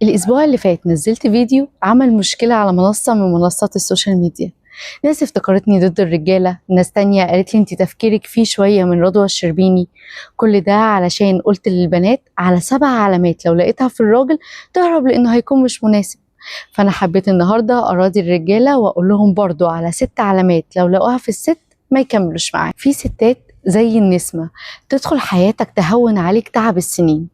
الأسبوع اللي فات نزلت فيديو عمل مشكلة على منصة من منصات ال social media. ناس افتكرتني ضد الرجالة، ناس تانية قالت لي انت تفكيرك فيه شوية من رضوى الشربيني. كل ده علشان قلت للبنات على 7 علامات لو لقيتها في الراجل تهرب لأنه هيكون مش مناسب. فأنا حبيت النهاردة أراضي الرجالة وأقول لهم برضو على 6 علامات لو لقوها في الست ما يكملوش معاه. في ستات زي النسمة تدخل حياتك تهون عليك تعب السنين،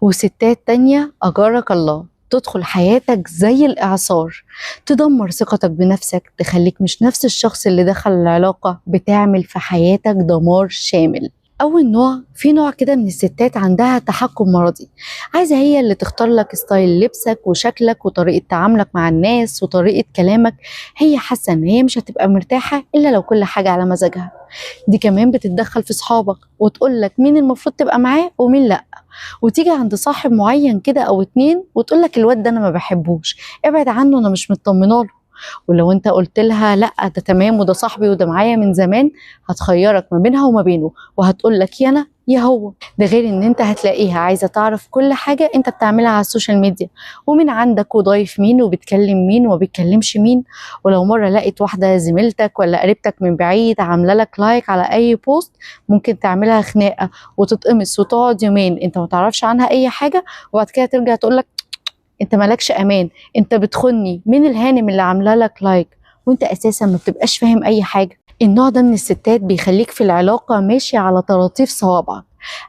وستات تانية أجارك الله تدخل حياتك زي الإعصار، تدمر ثقتك بنفسك، تخليك مش نفس الشخص اللي دخل العلاقة، بتعمل في حياتك دمار شامل. أول نوع، في نوع كده من الستات عندها تحكم مرضي، عايزة هي اللي تختار لك style لبسك وشكلك وطريقة تعاملك مع الناس وطريقة كلامك. هي حاسة إن هي مش هتبقى مرتاحة إلا لو كل حاجة على مزاجها. دي كمان بتتدخل في صحابك وتقول لك مين المفروض تبقى معاه ومين لأ، وتيجي عند صاحب معين كده أو 2 وتقول لك الواد ده أنا ما بحبوش، ابعد عنه، أنا مش مطمنه له. ولو انت قلت لها لا ده تمام وده صاحبي وده معايا من زمان، هتخيرك ما بينها وما بينه وهتقول لك يا انا يا هو. ده غير ان انت هتلاقيها عايزه تعرف كل حاجة انت بتعملها على ال social media، ومين عندك وضايف مين وبتكلم مين وما بيتكلمش مين. ولو مرة لقيت واحدة زميلتك ولا قريبتك من بعيد عامله لك like على اي post، ممكن تعملها خناقه وتتقمص وتقعد يومين انت ما تعرفش عنها اي حاجة، وبعد كده ترجع تقول لك انت مالكش امان، انت بتخني، مين الهانم اللي عامله لك like، وانت اساسا ما بتبقاش فاهم اي حاجة. النوع ده من الستات بيخليك في العلاقة ماشي على طراطيف صوابعك،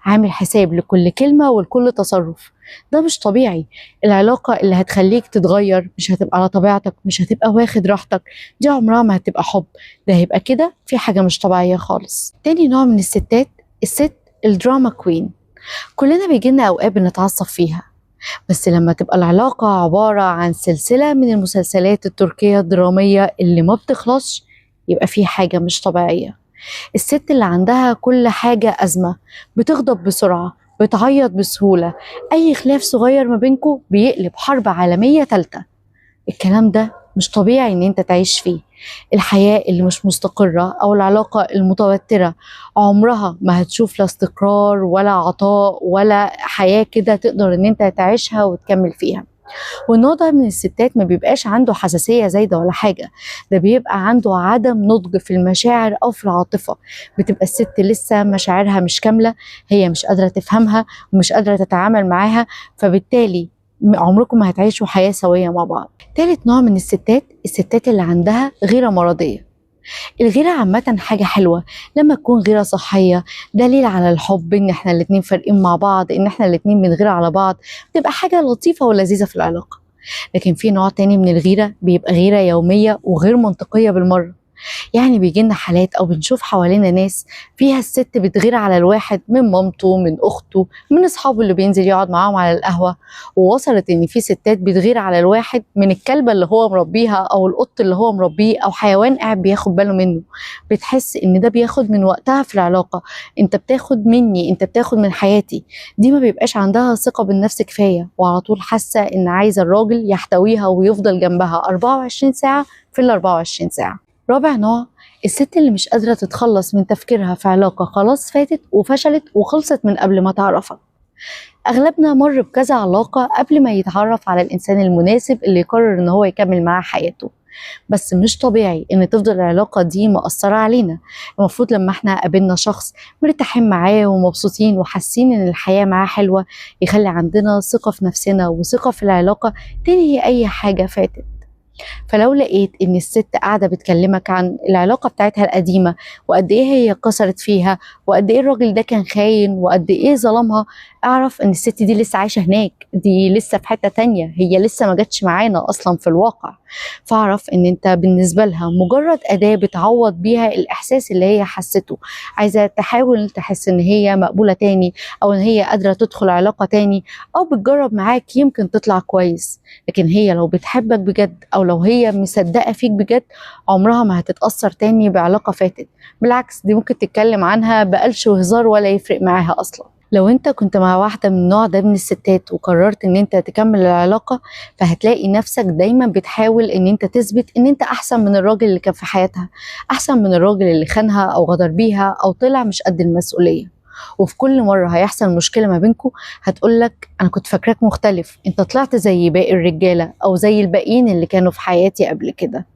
عامل حساب لكل كلمة ولكل تصرف. ده مش طبيعي. العلاقة اللي هتخليك تتغير، مش هتبقى على طبيعتك، مش هتبقى واخد راحتك، دي عمرها ما هتبقى حب، ده هيبقى كده في حاجة مش طبيعية خالص. تاني نوع من الستات، الست ال drama queen. كلنا بيجينا اوقات بنتعصب فيها، بس لما تبقى العلاقة عبارة عن سلسلة من المسلسلات التركية الدرامية اللي ما بتخلصش، يبقى في حاجة مش طبيعية. الست اللي عندها كل حاجة أزمة، بتغضب بسرعة، بتعيط بسهولة، أي خلاف صغير ما بينكو بيقلب حرب عالمية تالتة. الكلام ده مش طبيعي إن أنت تعيش فيه. الحياة اللي مش مستقرة أو العلاقة المتوترة عمرها ما هتشوف لا استقرار ولا عطاء ولا حياة كده تقدر إن أنت تعيشها وتكمل فيها. والنوع ده من الستات ما بيبقاش عنده حساسية زايدة ولا حاجة، ده بيبقى عنده عدم نضج في المشاعر أو في العاطفة. بتبقى الست لسه مشاعرها مش كاملة، هي مش قادرة تفهمها ومش قادرة تتعامل معاها، فبالتالي عمركم ما هتعيشوا حياة سوية مع بعض. تالت نوع من الستات، الستات اللي عندها غيرة مرضية. الغيرة عامة حاجة حلوة لما تكون غيرة صحية، دليل على الحب، ان احنا الاتنين فارقين مع بعض، ان احنا الاتنين بنغير على بعض، بتبقى حاجة لطيفة ولذيذة في العلاقة. لكن في نوع تاني من الغيرة بيبقى غيرة يومية وغير منطقية بالمرة. يعني بيجي لنا حالات او بنشوف حوالينا ناس فيها الست بتغير على الواحد من مامته، من اخته، من اصحابه اللي بينزل يقعد معاهم على القهوة، ووصلت ان في ستات بتغير على الواحد من الكلبة اللي هو مربيها او القط اللي هو مربيه او حيوان قاعد بياخد باله منه. بتحس ان ده بياخد من وقتها في العلاقة، انت بتاخد مني، انت بتاخد من حياتي. دي ما بيبقاش عندها ثقة بالنفس كفاية، وعلى طول حاسه ان عايزه الراجل يحتويها ويفضل جنبها 24 ساعة في ال 24 ساعة. رابع نوع، الست اللي مش قادرة تتخلص من تفكيرها في علاقة خلاص فاتت وفشلت وخلصت من قبل ما تعرفها. أغلبنا مر بكذا علاقة قبل ما يتعرف على الإنسان المناسب اللي يقرر إن هو يكمل معاه حياته، بس مش طبيعي إن تفضل العلاقة دي مأثرة علينا. المفروض لما احنا قابلنا شخص مرتاحين معاه ومبسوطين وحاسين إن الحياة معاه حلوة، يخلي عندنا ثقة في نفسنا وثقة في العلاقة تنهي أي حاجة فاتت. فلو لقيت ان الست قاعدة بتكلمك عن العلاقة بتاعتها القديمة وقد ايه هي كسرت فيها وقد ايه الراجل ده كان خاين وقد ايه ظلمها، اعرف ان الست دي لسه عايشه هناك، دي لسه في حتة تانية، هي لسه ما جاتش معانا اصلا في الواقع. فاعرف ان انت بالنسبة لها مجرد اداه بتعوض بيها الاحساس اللي هي حسته، عايزه تحاول تحس ان هي مقبولة تاني او ان هي قادرة تدخل علاقة تاني او بتجرب معاك يمكن تطلع كويس. لكن هي لو بتحبك بجد او لو هي مصدقه فيك بجد، عمرها ما هتتاثر تاني بعلاقة فاتت، بالعكس دي ممكن تتكلم عنها بقلش وهزار ولا يفرق معاها اصلا. لو انت كنت مع واحدة من النوع ده من الستات وقررت ان انت تكمل العلاقة، فهتلاقي نفسك دايما بتحاول ان انت تثبت ان انت احسن من الراجل اللي كان في حياتها، احسن من الراجل اللي خانها او غدر بيها او طلع مش قد المسؤولية. وفي كل مرة هيحصل مشكلة ما بينكم هتقولك أنا كنت فاكراك مختلف، أنت طلعت زي باقي الرجالة أو زي الباقيين اللي كانوا في حياتي قبل كده.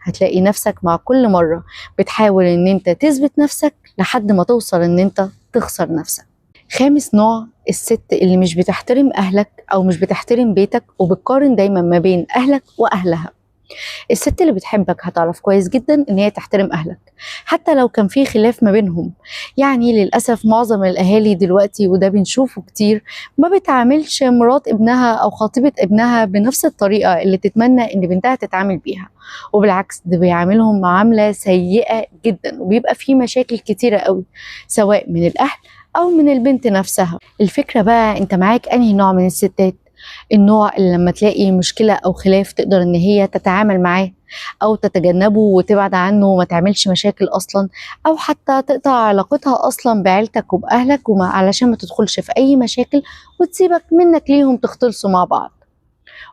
هتلاقي نفسك مع كل مرة بتحاول إن أنت تثبت نفسك لحد ما توصل إن أنت تخسر نفسك. خامس نوع، الست اللي مش بتحترم أهلك أو مش بتحترم بيتك وبتقارن دايما ما بين أهلك وأهلها. الست اللي بتحبك هتعرف كويس جدا ان هي تحترم اهلك حتى لو كان في خلاف ما بينهم. يعني للاسف معظم الاهالي دلوقتي، وده بنشوفه كتير، ما بتعاملش مرات ابنها او خطيبة ابنها بنفس الطريقة اللي تتمنى ان بنتها تتعامل بيها، وبالعكس ده بيعاملهم معاملة سيئة جدا، وبيبقى في مشاكل كتيرة قوي سواء من الاهل او من البنت نفسها. الفكرة بقى انت معاك انهي نوع من الستات؟ النوع اللي لما تلاقي مشكلة أو خلاف تقدر إن هي تتعامل معاه أو تتجنبه وتبعد عنه وما تعملش مشاكل أصلا، أو حتى تقطع علاقتها أصلا بعيلتك وبأهلك علشان ما تدخلش في أي مشاكل وتسيبك منك ليهم تختلصوا مع بعض.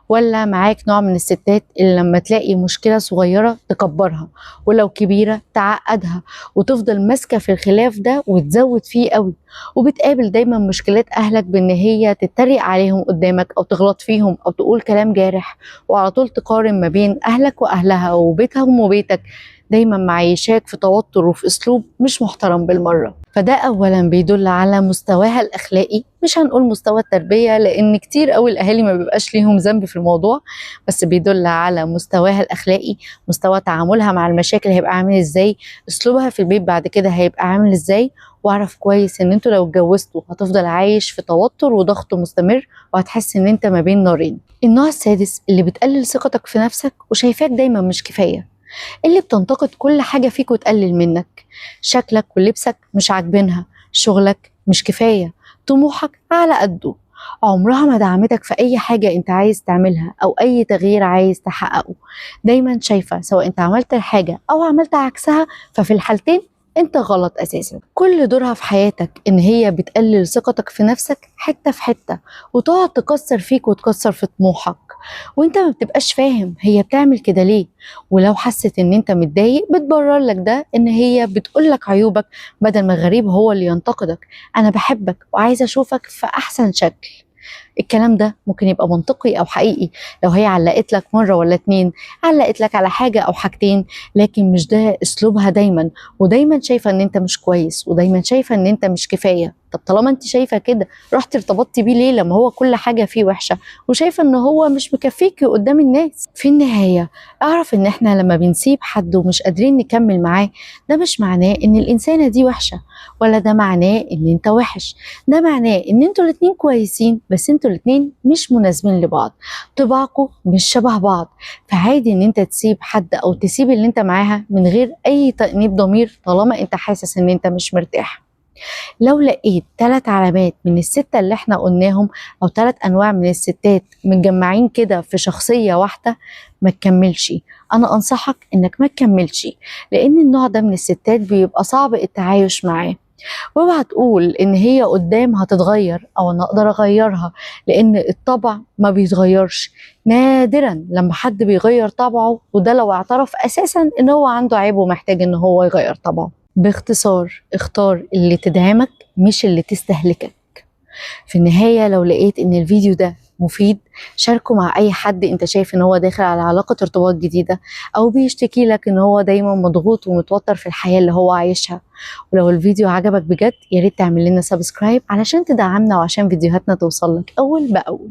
ولا معاك نوع من الستات اللي لما تلاقي مشكلة صغيرة تكبرها، ولو كبيرة تعقدها وتفضل ماسكة في الخلاف ده وتزود فيه قوي، وبتقابل دايما مشكلات أهلك بإن هي تتريق عليهم قدامك أو تغلط فيهم أو تقول كلام جارح، وعلى طول تقارن ما بين أهلك وأهلها وبيتهم وبيتك، دايما معيشاك في توتر وفي أسلوب مش محترم بالمرة. فده أولا بيدل على مستواها الأخلاقي، مش هنقول مستوى التربية لأن كتير قوي الأهالي ما بيبقاش ليهم ذنب في الموضوع، بس بيدل على مستواها الأخلاقي، مستوى تعاملها مع المشاكل هيبقى عامل إزاي، أسلوبها في البيت بعد كده هيبقى عامل إزاي. واعرف كويس إن انتوا لو اتجوزتوا هتفضل عايش في توتر وضغط مستمر، وهتحس إن انت ما بين نارين. النوع السادس اللي بتقلل ثقتك في نفسك وشايفاك دايما مش كفاية، اللي بتنتقد كل حاجة فيك وتقلل منك، شكلك ولبسك مش عاجبينها، شغلك مش كفاية، طموحك على قده، عمرها ما دعمتك في أي حاجة أنت عايز تعملها أو أي تغيير عايز تحققه، دايما شايفة سواء أنت عملت الحاجة أو عملت عكسها ففي الحالتين أنت غلط أساسا. كل دورها في حياتك إن هي بتقلل ثقتك في نفسك حتة في حتة، وتقعد تكسر فيك وتكسر في طموحك، وانت ما بتبقاش فاهم هي بتعمل كده ليه. ولو حست ان انت متضايق بتبرر لك ده ان هي بتقول لك عيوبك بدل ما غريب هو اللي ينتقدك. انا بحبك وعايزه اشوفك في احسن شكل. الكلام ده ممكن يبقى منطقي او حقيقي لو هي علقت لك مرة ولا اتنين، علقت لك على حاجة او حاجتين، لكن مش ده اسلوبها دايما، ودايما شايفه ان انت مش كويس، ودايما شايفه ان انت مش كفاية. طب طالما انت شايفه كده رحتي ارتبطتي بيه ليه لما هو كل حاجة فيه وحشة وشايفه ان هو مش مكفيكي قدام الناس؟ في النهاية اعرف ان احنا لما بنسيب حد ومش قادرين نكمل معاه ده مش معناه ان الانسانة دي وحشة، ولا ده معناه ان انت وحش، ده معناه ان انتوا الاتنين كويسين بس انتوا الاتنين مش مناسبين لبعض، طباعكم مش شبه بعض. فعادي ان انت تسيب حد او تسيب اللي انت معاها من غير اي تأنيب ضمير طالما انت حاسس ان انت مش مرتاح. لو لقيت 3 علامات من الستة اللي احنا قلناهم او 3 انواع من الستات متجمعين كده في شخصية واحدة ما تكملش. انا انصحك انك ما تكملش، لان النوع ده من الستات بيبقى صعب التعايش معاه. واوعى تقول ان هي قدام هتتغير او انا اقدر اغيرها، لان الطبع ما بيتغيرش، نادرا لما حد بيغير طبعه، وده لو اعترف اساسا ان هو عنده عيب ومحتاج ان هو يغير طبعه. باختصار، اختار اللي تدعمك مش اللي تستهلكك. في النهاية لو لقيت ان الفيديو ده مفيد شاركه مع اي حد انت شايف ان هو داخل على علاقة ارتباط جديدة او بيشتكي لك ان هو دايما مضغوط ومتوتر في الحياة اللي هو عايشها. ولو الفيديو عجبك بجد يا ريت تعمل لنا subscribe علشان تدعمنا وعشان فيديوهاتنا توصل لك اول باول.